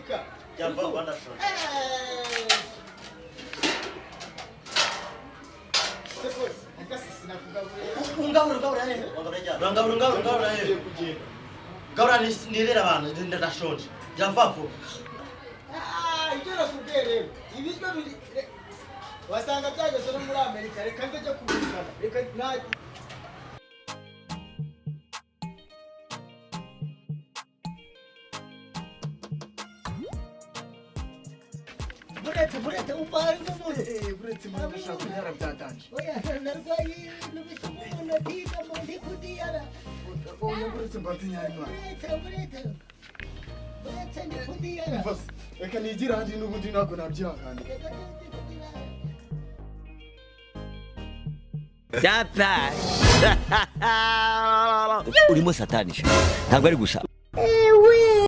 Amerika. Jya vuba vuba, ndashonje. Se bose ariko sinakugaburira. Ungabura, ungabura he? Urangabura, ungabura, ungabura he? Gabura nirera abantu, ndashonje. Jya vuba vuba. Ah, ibyo nakubwiye rero, ibiryo biri wasanga byageze no muri Amerika. Reka nze njye kubizana, reka nta. Buretse, buretse, umva, harimo umuntu. Buretse muri ndashaka kunyara byatanje. Oya, narwaye ibintu bituma umuntu atiga mu ndi kudiyara. Oya, buretse mbanze nyanywa. Buretse, buretse, buretse, ndi kudiyara. Umva se, reka nigire ahandi, n'ubundi ntabwo nabyihanganira. Reka ndi kudiyara. Urimo satanisha, ntabwo ari gusa.